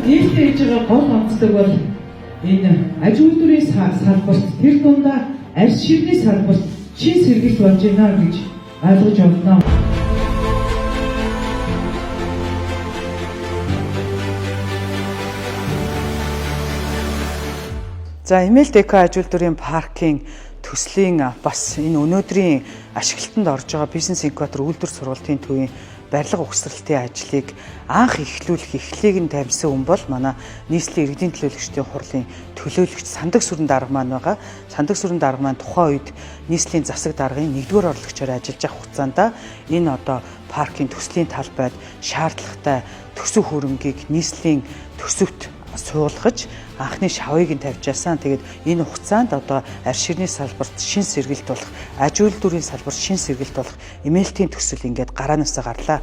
Нээлттэй хийж байгаа гол онцлог бол энэ аж үйлдвэрийн салбарт, тэр дундаа арьс ширний салбарт шин сэргэлт болж байна гэж ойлгож байна. За, Эмээлт эко аж үйлдвэрийн паркийн төслийн бас энэ өнөөдрийн ашиглалтанд орж байгаа бизнес инкубатор үйлдвэр сургалтын төвийн барилга угсралтын ажлыг анх эхлүүлэх эхлийг нь тавьсан хүн бол манай нийслэлийн иргэдийн төлөөлөгчдийн хурлын төлөөлөгч Сандаг сүрэн дарга маань байгаа. Сандаг сүрэн дарга маань тухайн үед нийслэлийн засаг даргын 1-р орлогчоор ажиллаж явах хугацаанд энэ одоо паркийн төслийн талбайд шаардлагатай төсөв хөрөнгийг нийслэлийн төсөвт суулгаж анхны шавыг нь тавьж ясан. Тэгээд энэ хугацаанд одоо арь ширний салбарт шин сэргэлт болох, аж үйлдвэрийн салбарт шин сэргэлт болох эмээлтийн төсөл ингээд гараанаасаа гарлаа.